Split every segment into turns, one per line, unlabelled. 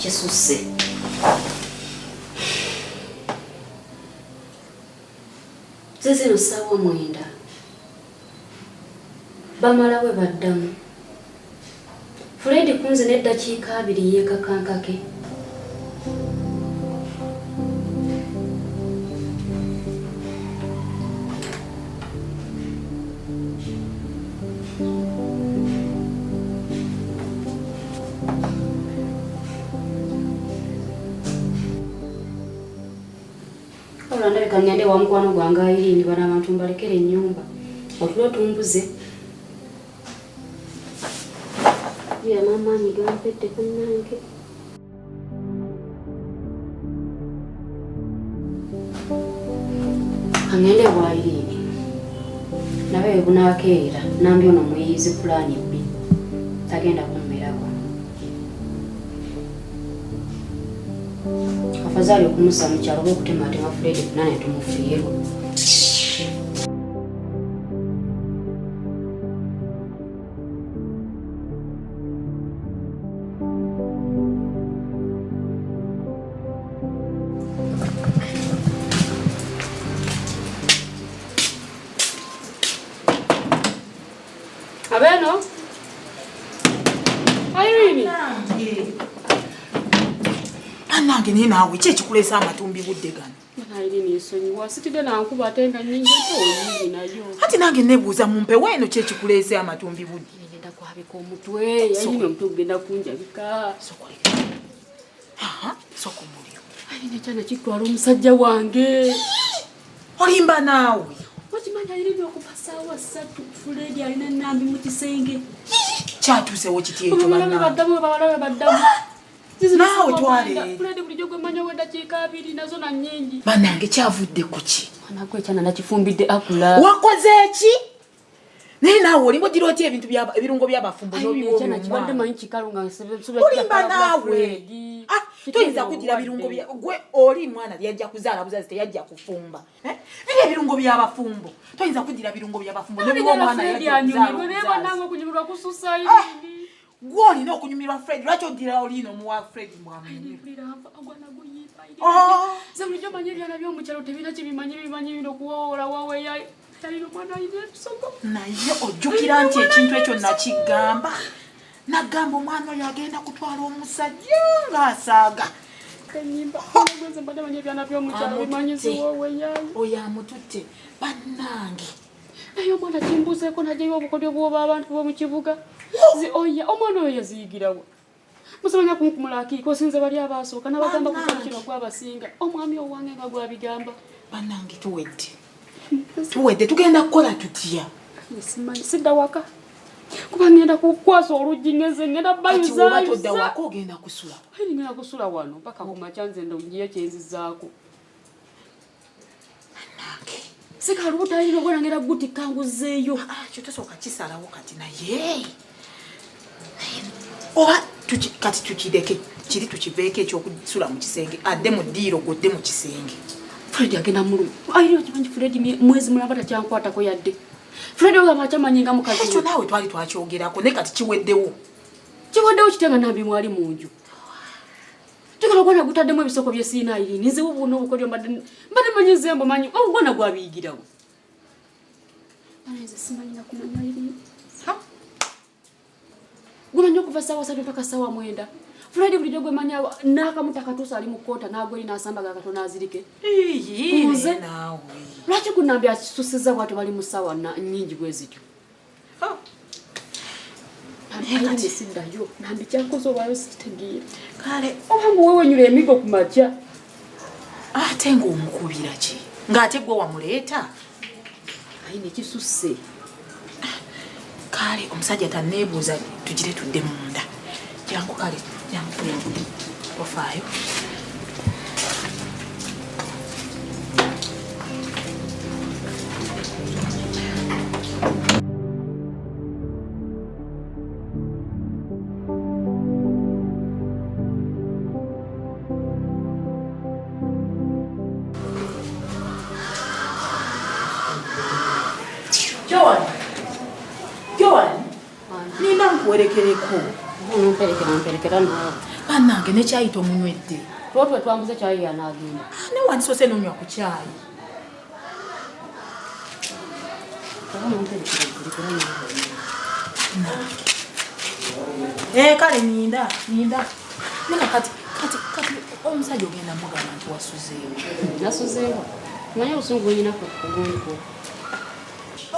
Kisusse. Zizino ssaawa 9. Bamala we baddamu. Fred kunze n'eddakiika 20 yeekakankake. Wabula ndabika ngende wa mukwano gwange Irene, bano abantu mbalekere ennyumba otulo tumbuze. Ya n'amaanyi gampedde kunnange. Angende wa Irene nabe bwe bunaakeera nambi ono muyiizi pulaani bbi tagenda kummerako. Afazaali okumussa mu kyalo oba okutematema Fred funa ne tumufiirwa. Abeno. Irene.
Anange naye naawe ki ekikuleesa amatumbi budde gano?
Irene nsonyiwa sitidde nankuba ate nga nnyingi ate oyingi nayo.
Ati nange nebuuza mu mpewo eno ki ekikuleese amatumbi budde?
Ngenda kwabika omutwe, Irene omutwe gugenda kunjabika.
Sokoleka. Aha, soko omuliro.
Irene ekyana kitwala omusajja wange.
Olimba naawe.
Okimanyi Irene okuva ssaawa 3 Fred alina ennambi mu kisenge.
Kyatuusewo kiti ekyo
bannange? Baddamu bawala baddamu.
Naawe twale.
Fred bulijjo gwe manya ow'eddakiika 20 nazo na nnyingi.
Bannange kyavudde ku ki?
Mwana gwe ekyana nakifumbidde akula.
Wakoze ki? Naye naawe olimba ogira otya ebintu ebirungo by'abafumbo n'obiwa
Ekyana kibadde
omwana?
manyi kikalu nga nsobola
Olimba
kukyakala
naawe.
Fred.
Ah, toyinza kugira birungo bya gwe oli mwana yajja kuzaala buzazi teyajja kufumba. Eh? Biri ebirungo by'abafumbo. Toyinza kugira birungo by'abafumbo n'obiwa omwana
Fred
yajja kuzaala
anyumirwe naye
obuzazi.
bannange okunyumirwa kususa
Ah!
Irene.
Gwe olina okunyumirwa Fred, lwaki oddira olina omuwa Fred mwamunyumirwa?
Mpulira nfa, ogwana guyimba Irene.
Oh!
Nze bulijjo manyi ebyana by'omukyalo tebirina kyebimanyi, bimanyi bino kuwowola waweya. Irene omwana alina ebisogo.
Naye ojjukira nti ekintu ekyo nakigamba. Nagamba omwana oyo agenda kutwala omusajja ng'asaaga.
Enyimba, nze mbadde manyi ebyana by'omukyalo bimanyi ziwooweya.
Oyo amututte bannange.
Naye omwana kimbuuzeeko n'aggyayo obukodyo bw'oba abantu b'omu kibuga. Oya, omwana oyo yaziyigirawa? Musimanya kunkumula akiiko sinze bali abaasooka n'abagamba ku kyalo kino gwabasinga. Omwami owange nga gwabigamba.
Bannange tuwedde. Tuwedde tugenda kukola tutya?
Simanyi sidda waka. Kuba ngenda kukwasa oluggi ngeze ngenda
Kati bw'oba todda
bayuzayuza.
waka ogenda kusula.
Ayi ngenda kusula wano mpaka ku makya nze ngiye kyenzizaako. Sikalubuta ayina obwana ngenda gutikka nguzeeyo.
Ah, kyo tosooka kisalawo kati naye. Oba kati tukireke kiri tukiveeko ekyokusula mu kisenge adde mu ddiiro godde mu kisenge.
Fred agenda muluma. Ayina okimanyi Fred mwezi mulamba takyankwatako yadde. Fred ogamba akyamanyi nga mukazi we.
Ekyo naawe twali twakyogerako naye kati kiweddewo.
Kiweddewo kitya nga Nambi mwali mu nju? Tugala ogwana gutaddemu ebisoko bye siina Irene. Nze buno obukodyo mbadde manyi nze mbumanyi ogwana gwabiyigirawo. Bana nze simanyi na kumanya Irene.
Ha?
Gumanyi okuva ssaawa 3 mpaka ssaawa 9. Fred bulijjo gwe manya n'akamu takatuusa ali mu kkoota n'agwa eri n'asambaga katono azirike.
Iiii,
Nze?
naawe.
Lwaki Kunambi akisussizza bw'atyo bali mu ssaawa nnyingi bwe zityo?
Ha.
Nambi siddayo. Nambi kyakoze obwayo sikitegeera.
Kale.
Oba mbu weewenyula emigo ku makya.
Ate ng'omukubira ki? Ng'ate gwe wamuleeta?
Ayi ne kisusse.
Kale omusajja tanneebuuza tugire tudde munda. Jangu kale, jangu jangu. Ofaayo. Joan, Joan, nina nkuwerekereko.
Mperekera mperekera naawe.
Bannange ne kyayi tomunywedde.
Tuba tuwe twanguze kyayi yanaagenda.
Ah, nawe wandisoose n'onywa ku kyayi. Eh, kale ninda ninda nina kati kati kati omusajja ogenda mugamba nti wasuzeewo.
Nasuzeewo. Manyi obusungu bwenyina kuguliko.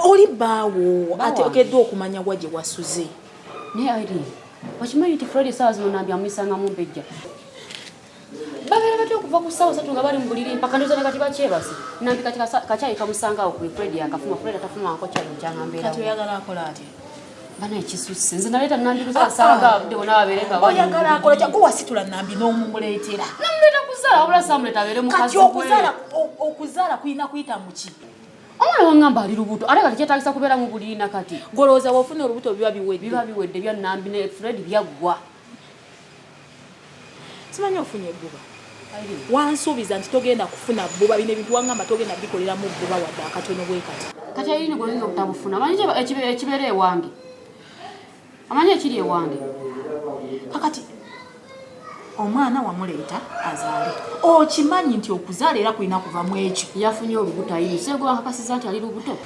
Oli bbaawo ateekeddwa okumanya wa gye wasuze.
Naye Irene, okimanyi nti Fred essaawa zino Nambi amuyisanga mu mbejja. Babeera batya okuva ku ssaawa 3 nga bali mu buliri mpaka ndowooza ne kati bakyebase. Nambi kati kacaayi kamusanga awo ku Fred yakafuma, Fred atafumangako caayi bukyanga mbeerawo.
Kati oyagala akola atya?
Bana ekisusse nze naleeta Nambi kuzaala saaga abudde wona babeere nga bali.
Oyagala akola kya gwe wasitula Nambi n'omumuleetera.
Namuleeta kuzaala wabula saamuleeta abeere mukazi
Kati okuzaala okuzaala kulina kuyita mu ki?
Omwana wangamba ali lubuto ate kati kyetaagisa kubeera mu buliri na kati.
Golowooza bw'ofuna olubuto biba biwedde.
Biba biwedde bya Nambi ne Fred byaggwa.
Simanyi ofunye ebbuba. Wansuubiza nti togenda kufuna bbuba, bino ebintu wangamba togenda bikoleramu bbuba wadde akatono bwe kati.
Kati Irene gwe oyinza obutabufuna. Amanyi ekibeera ewange. Amanyi ekiri ewange.
Kakati omwana wamuleeta azaale. Okimanyi nti okuzaala era kulina kuva mu ekyo.
Yafunye olubuto Irene. Sego wankakasiza nti ali lubuto.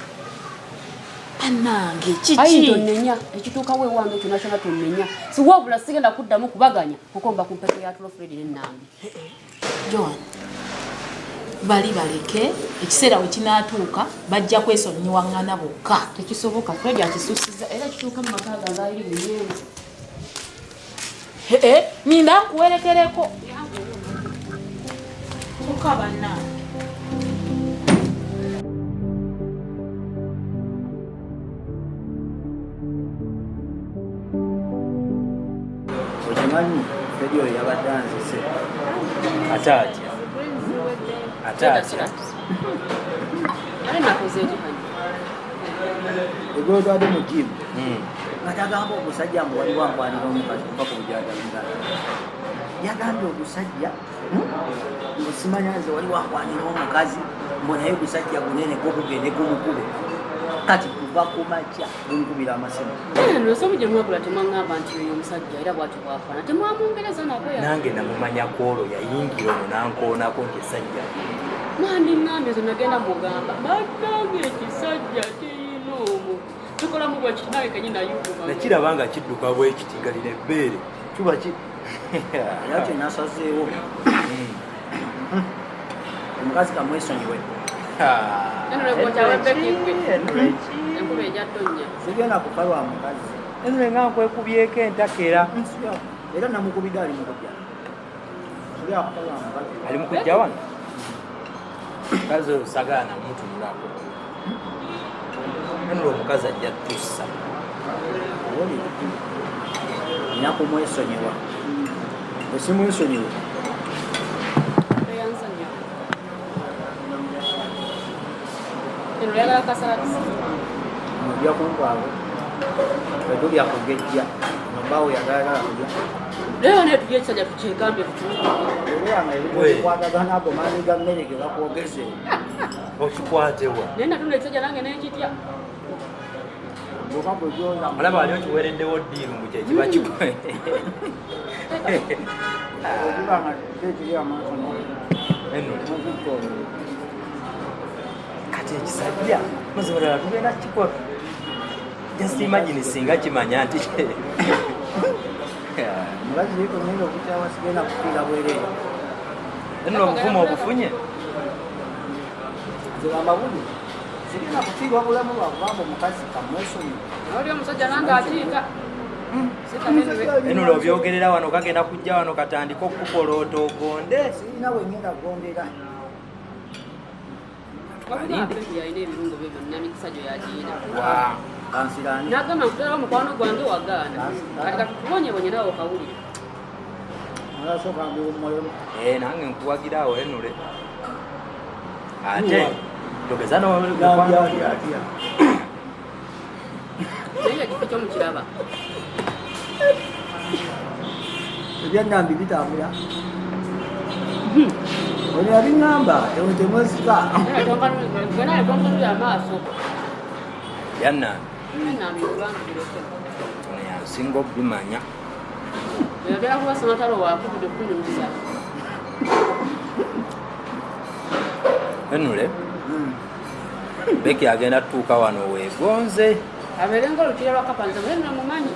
Bannange kiki?
Irene tonnenya. Ekituukawo ewange kyonna kyonna tonnenya. Si wabula sigenda kuddamu kubaganya kukomba ku mpeke ya tulo Fred ne Nambi.
Joan, bali baleke ekiseera we kinaatuuka bajja kwesonyiwaŋŋana bokka.
Tekisoboka, Fred akisussizza era ekituuka mu maka gange ayiri munyenzi.
Ee, ninda nkuwerekereko. Kyokka bannange.
Okimanyi Fred oyo yabadde anzise.
Ate atya? Ate atya?
Ate nakoze ekimanyi.
Eggulo twabadde mu gym. Nga tagamba ogusajja mbu waliwo ankwanira omukazi kuva ku bujagalungano. Yagambye ogusajja mbu simanya nze waliwo ankwanira omukazi mbu naye ogusajja gunene gwo gugende gumukube. Kati kuva ku makya gunkubira amasimu.
Ndosomu gye mwagula temwaŋŋamba nti oyo omusajja era bw'atyo bw'afaana. Temwamwongereza nako ya.
Nange namumanya kw'olwo yayingira ono n'ankoonako nti essajja.
Mwandiŋŋambye nze nagenda mugamba bannange ekisajja kirina omu. Tukolamu bwe kiti nawe kennyini nayuguba.
Nakiraba nga kidduka bwe kiti nga lino ebbeere kiba ki.
Era kye nasazeewo. Omukazi kamwesonyiwe.
Enkuba ejja tonnya.
Sigenda kufa lwa mukazi.
Enule nga nkwekubyeko entakera.
Era namukubidde ali mu kujja. Sigenda kufa lwa mukazi.
Ali mu kujja wano? Mukazi oyo sagaana mutunulako. Enule omukazi ajja tussa.
Nina kumwesonyiwa. Bwe simwesonyiwa. Ojja kunkwawo. Ffe tulya kugejja. Bbaawo yagala kulya.
Leero naye tulye ekisajja tukyegambye tukiwulire.
Olaba nga ebintu bikwatagana ago maanyi ga mmere ge bakwogeze.
Okikwatewa.
Naye natunda ekisajja nange ne nkitya.
Olaba wali okiwereddewo ddiiru mbu kye kiba kikwe.
Okiba nga kyekiri amaaso
Kati ekisajja mazima ddala tugenda kukikola. Just imagine singa kimanya nti
Mukazi ye ngenda okukyawa sigenda kufiira bwereere.
Nno obuvumu obufunye?
Nze bambabuli sigenda kufiirwa bulamu lwakubanga omukazi kamwesonyiwe.
Oli omusajja nange akiika.
Eno lw'obyogerera wano kagenda kujja wano katandike okukukoloota ogonde.
Sirina we ngenda kugondera.
Wabula Fred yalina ebirungo bye byonna emikisa gyo yagirina.
Kansirani.
N'agamba nkutwala mukwano gwange wagaana. Kati katubonyebonye naawe okawulire.
Olasooka mbiwummulemu.
Eh, nange nkuwagira awo enule. Ate togeza n'omukwano.
Naye ekifo kyo mukiraba.
Ebyannambi bitambula. Ono yabiŋŋamba temwesika.
Gwe tonkanulira amaaso.
Byannambi.
Byannambi kubanga bireke.
Ono yansinga obimanya.
Oyagala kuba Ssematalo wakubiri okunyumiza.
Henry, Becky agenda tutuuka wano weegonze.
Abeere ng'olukira lwa kapa nze Henry mumanyi.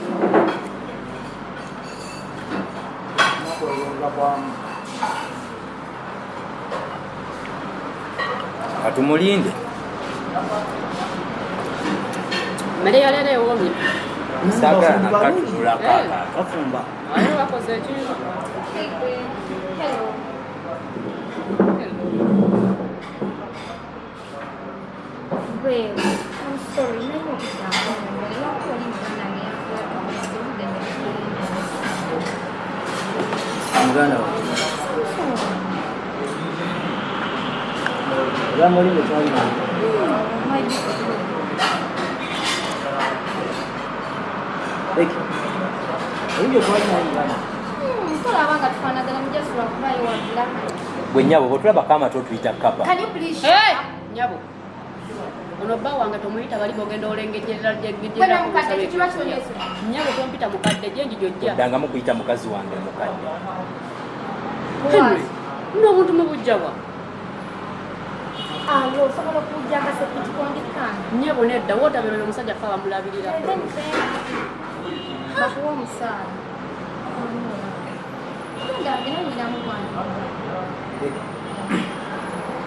Katumulinde.
Mmere ya leero ewoomye.
Saagala nakatunulako akaaka.
Bafumba.
Aye bakoze ekintu.
Hey, babe. Hello. Babe, I'm sorry. Naye okutamba lwaki oli muganda wange yafuuka obudde ne
Muganda wange. Ogamba oli gwe twali naye. Becky, oli gwe twali naye muganda.
Tolaba nga tufaanagana mujasula kubayo wabula.
Gwe nnyabo bw'otulabako amatu otuyita kapa.
Can you please
Hey! Nyabo. Ono bba wange tomuyita bali bogenda olengejjerera
Kwena mukadde kikiba kyonyeza.
Nyabo tompita mukadde gye nji gyojja.
Oddangamu kuyita mukazi wange mukadde.
Henry, nno omuntu mubujjawa.
Alo, osobola okujja akasepiki kondikanga.
Nyabo nedda wootabeera oyo omusajja ffe abamulabirira.
Bakuwa omusaala. Muganda wange nawe nyina mukwano.
Becky,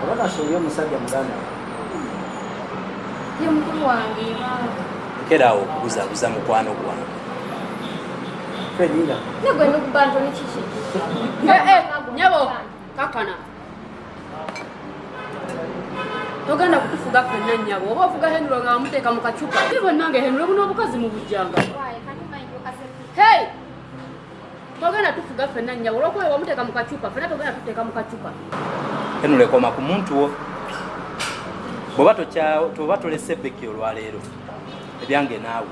oba kasoli omusajja muganda wange.
Ye mukulu wange baaba.
Lekera awo okubuzaabuza mukwano gwange.
Fred, yinga.
Negwe nokuba ntoni kiki?
Eh, eh, nyabo kakana. Togenda kutufuga ffenna nnyabo oba ofuga Henry nga wamuteeka mu kacupa. Ye bannange Henry buno obukazi mubujjanga.
Why? Can you mind your kasepiki?
Hey! Togenda tufuga ffenna nnyabo olwokuba wamuteeka mu kacupa ffenna togenda tuteeka mu kacupa.
Henry koma ku muntu wo. Bw'oba toba tolese Becky olwaleero, ebyange naawe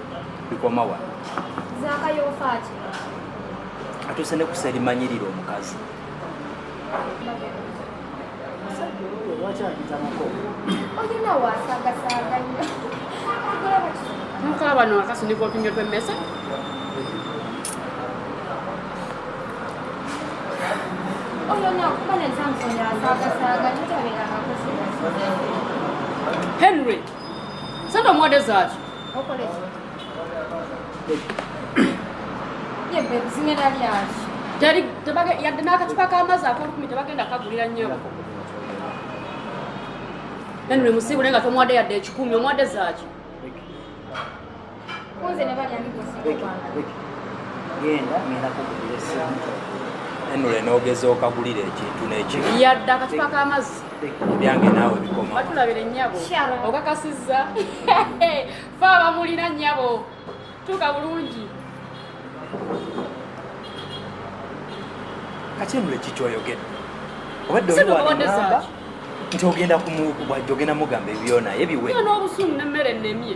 bikoma wano.
Zaakayo ofa ki?
Atuuse ne kusa erimanyirira omukazi.
Omusajja oyo lwaki ampita muko?
Olina waasagasaaga nnyo. Tugulaba ki?
Mukalaba bano akasindika otunyo tw'emmese.
Oyo nakuba ne Samson asaagasaaga nnyo tabeerangako serious.
Henry, sente omuwadde zaaki?
Okola ki? Ye babe zimera lyaki?
Teri yadde n'akacupa k'amazzi ak'olukumi tebagenda kagulira nnyabo. Henry musiibule nga tomuwadde yadde 1,000 omuwadde zaaki?
Kunze ne balya ndi gwosinga
Becky,
okwagala.
Becky, genda ngenda kukugulira essimu.
Henry n'ogeza okagulira ekintu n'ekimu.
Yadde akacupa k'amazzi.
Becky,
Ebyange naawe bikoma wano.
Batulabire nnyabo.
Shut up.
Okakasizza. Fe abamulina nnyabo. Tuuka bulungi.
Kati Henry ki ky'oyogedde? Obadde oli
Sente
wano
omuwadde
ŋŋamba
zaaki?
nti ogenda bw'ajja ogenda mugamba ebyo naye biwe.
Yo n'obusungu n'emmere ennemye.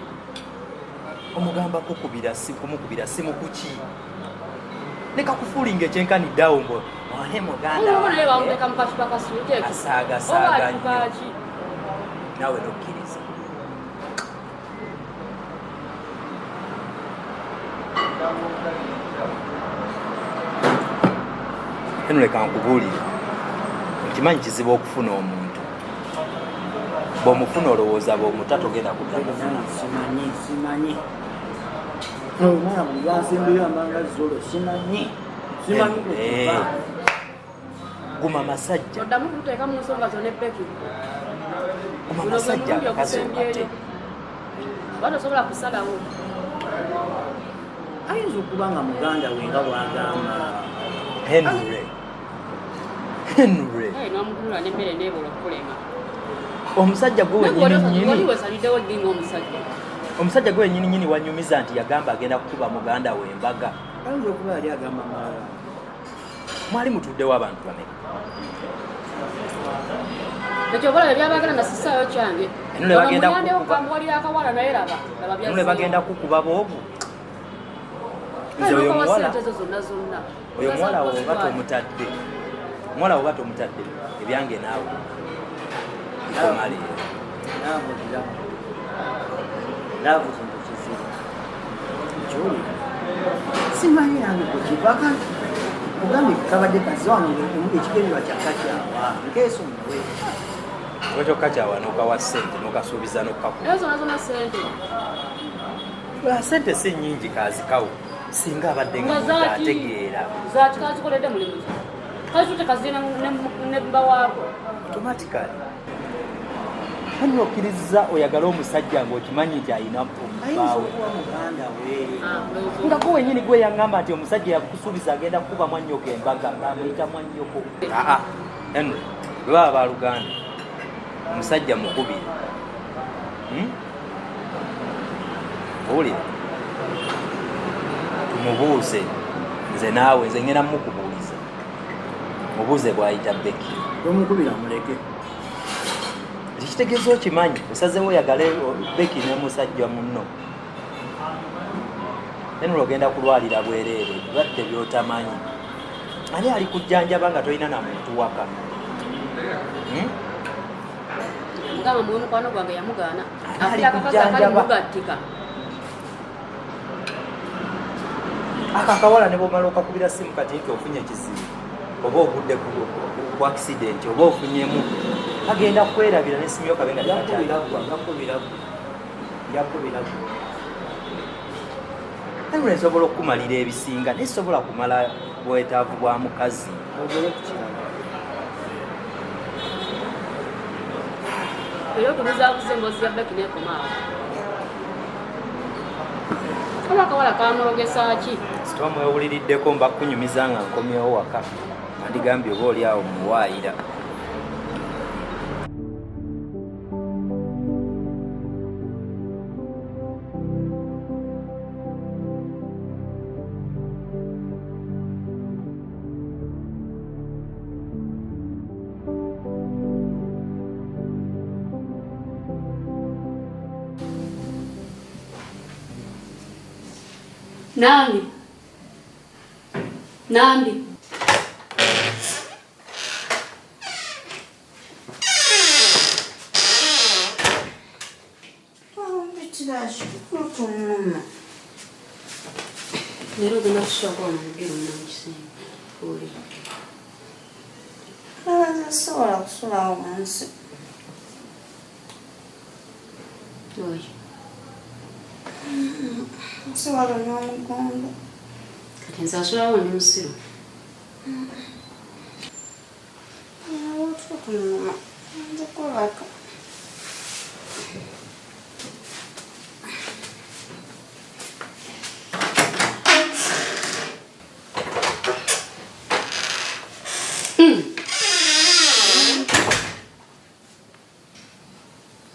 Omugamba kukubira simu, kumukubira simu kuki? Leka kufuulinga ekyenkanidde awo mbu ole muganda
Olwo naye
wange.
bamuteeka mu kacupa ka suuti ekyo.
Asaagasaaga
Oba atuka
nnyo.
ki?
Naawe n'okkiriza. Henry kankubuulire, nkimanyi kizibu okufuna omuntu. Bw'omufuna olowooza bw'omuta togenda kudda mufuna.
Simanyi, simanyi. Omwana buli lwansimbiyo amanga zolo simanyi. Simanyi
Eh,
kuva.
Guma masajja.
Oddamu kututeeka mu nsonga zo ne Becky.
Guma
Guno gwe
masajja
mulundi
akakazi
ogusembyeyo.
okate.
Oba tosobola kusalawo.
Ayinza okuba nga muganda we nga bw'agamba.
Henry. Henry.
Hey, n'omutunula n'emmere n'ebola okukulema.
Omusajja gwe
Naye
wennyini
wali
nnyini.
weesaliddewo ddi ng'omusajja?
Omusajja gwe wennyini nnyini wanyumiza nti yagamba agenda kukuba muganda we embaga.
Ayinza okuba yali agamba malala.
Mwali mutuddewo abantu bameka?
Ekyo obalaba byabagala na sisaayo kyange.
Henry bagenda
Ono muyandewo
kukuba.
kamuwalira akawala naye laba. Laba
Henry
byazzeewo.
bagenda kukuba boobu.
Kale
Nze oyo
n'okuwa
muwala.
ssente ezo zonna zonna.
Oyo muwala
Ogaza
oba
kuba
tomutadde. Omuwala oba tomutadde ebyange naawe. Bikoma leero.
Love kiramu. Love kintu kizibu. Kiwulira. Simanyi nange kukivaka ogambye kabadde kazi wano ekigendererwa kyakakyawa nkeesonyiwe.
Oba kyokka kyawa n'okawa ssente n'okasuubiza n'okukakuba.
Era zona zona sente.
Sente si nnyingi kazikawo singa abadde nga muntu ategeera.
Zaaki kazikoledde mulimu ki? Kazitute kazirina ne bba waako.
Automatically. Ani okkiriza oyagale omusajja ng'okimanyi nti alina omubbaawe? Nga gwe wenyini gwe yaŋŋamba nti omusajja yakusuubiza agenda kukuba mwannyoko embaga ng'amuyita mwannyoko. Aa, Henry, bwe baba baluganda omusajja mukubire. Owulira? Tumubuuze nze naawe, nze ngenda mukubuuliza. Mubuuze bw'ayita Becky.
Tomukubira muleke.
Ekitegeeza okimanyi osazeewo oyagale Becky ne musajja munno. Henry ogenda kulwalira bwereere ebirwadde by'otamanyi. Ani ali kujjanjaba nga tolina na muntu waka?
Mugamba muwe mukwano gwange yamugaana.
Ali
Afuna akakazi akali
kujjanjaba.
mugattika.
Ako akawala ne bw'omala okakubira simu kati nti ofunye ekizibu oba ogudde ku accident oba ofunyemu agenda kwerabira n'essimu yo kabe nga
Njakubira gwe. Njakubira gwe.
Henry nsobola okukumalira ebisinga naye sobola kumala bwetaavu bwa mukazi.
Ogere ku kirala.
Era otubuzaabuza emboozi ya Becky n'ekoma awo. Oba akawala kamulogesa ki?
Sitwa mwewuliriddeko mba kunyumiza nga nkomyewo waka. Andigambye oba oli awo muwaayira.
Nambi. Nambi. Leero ogenda kusulako wano mu ddiro munda mu kisenge. Oli.
Nze sisobola kusulawo wansi.
Lwaki?
Nsi walumya omugongo.
Kati nze asulawo ndi musiru.
Otulo tunuma. Nze kwebaka.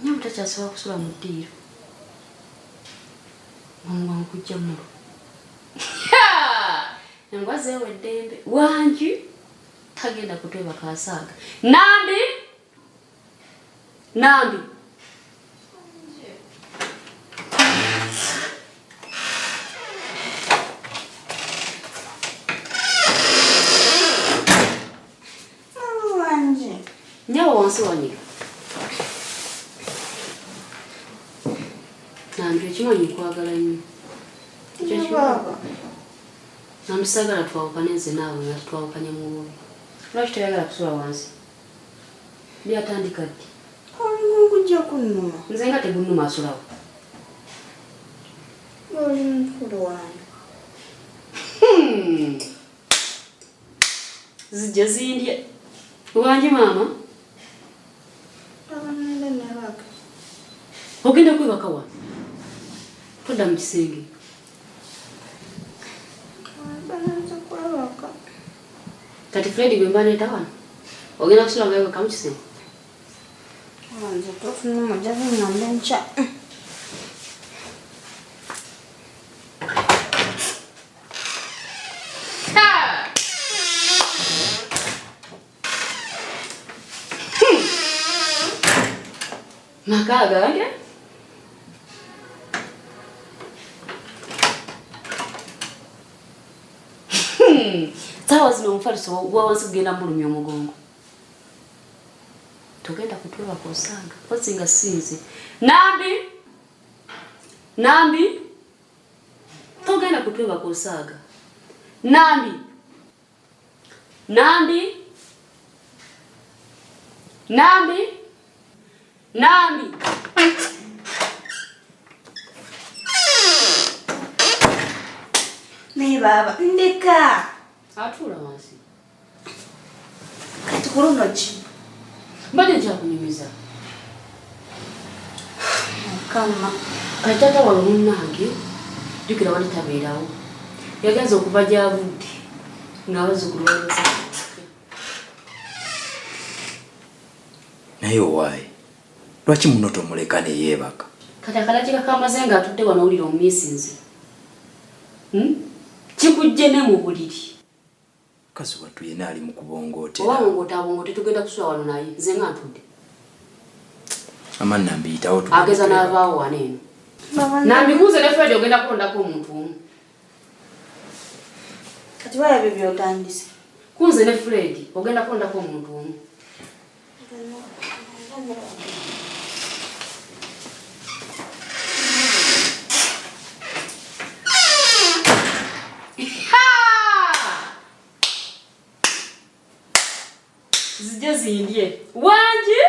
Nnyo takyasobola kusula mu ddiiro. Mangu nkujja mulo. Embwa zeewa eddembe. Wangi tagenda kutwebaka asaaga. Nambi! Nambi!
Wangi.
Nnyabo wansi wanyiga. Nambi okimanyi nkwagala nnyo. Ekyo kimanyi.
Baba.
Nambi saagala twawukane nze naawe nga tetwawukanye mu bubi. Lwaki toyagala kusula wansi? Byatandika ddi?
Omugongo gujja kunnuma.
Nze nga tegunnuma asulawo.
Oli mukulu wange.
Zijja zindye. Wangi maama?
Baba ngenda nebaka.
Ogenda kwebaka wa? Todda mu kisenge.
Baba nze kwebaka.
Kati Fred gwe mba ndeeta wano? Ogenda kusula nga webaka mu kisenge?
Nze totunuma ojja kuŋŋamba enkya.
Maka gange? Ssaawa zino omufaliso gwa wansi gugenda mulumya omugongo. Togenda kutwebaka osanga. Mpozzi nga si nze. Nambi! Nambi! Togenda kutwebaka osaaga. Nambi, Nambi, Nambi, Nambi.
Naye baaba ndeka.
Atuula wansi.
Kati ku luno ki?
Mbadde nkyakunyumiza.
Mukama.
Kati taata wano munnange jjukira wali tabeerawo. Yagenze okuva gy'avudde ng'abazzukulu balese.
Naye owaaye lwaki muno tomuleka ne yeebaka?
Kati akadakiika kamaze ng'atudde wano owulira omumiisinze. Kikujje ne mu buliri.
Mukazi wattu yenna ali mu kubongootera.
Oba abongoota abongoote tugenda kusula wano naye nze nga ntudde.
Mama Nambi yitawo tugende
Ageza
twebake.
n'avaawo wano eno. Nambi kunze ne Fred ogenda kulondako omuntu omu.
Kati wala ebyo by'otandise.
Kunze ne Fred ogenda kulondako omuntu omu. Zijje zindye. Wangi?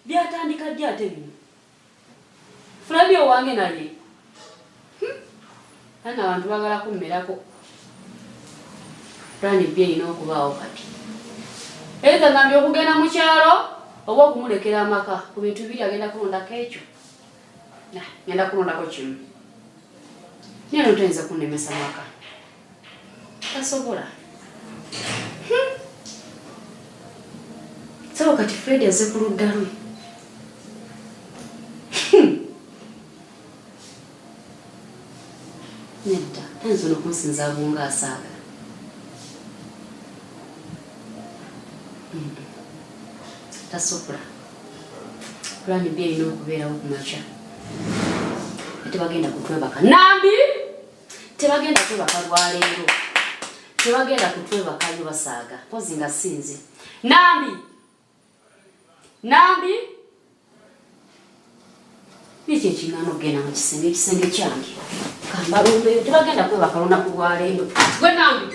Byatandika ddi ate bino? Fred owange naye. Ana abantu baagala kummerako. Pulaani B erina okubaawo kati. Either ngambye okugenda mu kyalo oba okumulekera amaka. Ku bintu bibiri agenda kulondako ekyo. Nah, ngenda kulondako kimu. Naye no toyinza kunnemesa maka. Tasobola. Sebo kati Fred azze ku ludda lwe. Nedda, tayinza n'okunsinza abunga asaaga. Tasobola. Pulaani B erina okubeerawo ku makya. Tebagenda kutwebaka. Nambi! Tebagenda kwebaka lwaleero. Tebagenda kutwebakayo basaaga. Mpozi nga si nze. Nambi! Nambi! Niki ekiŋŋaana okugenda mu kisenge, ekisenge kyange. Kambalumbeyo, tebagenda kwebaka lunaku lwaleero. Gwe Nambi!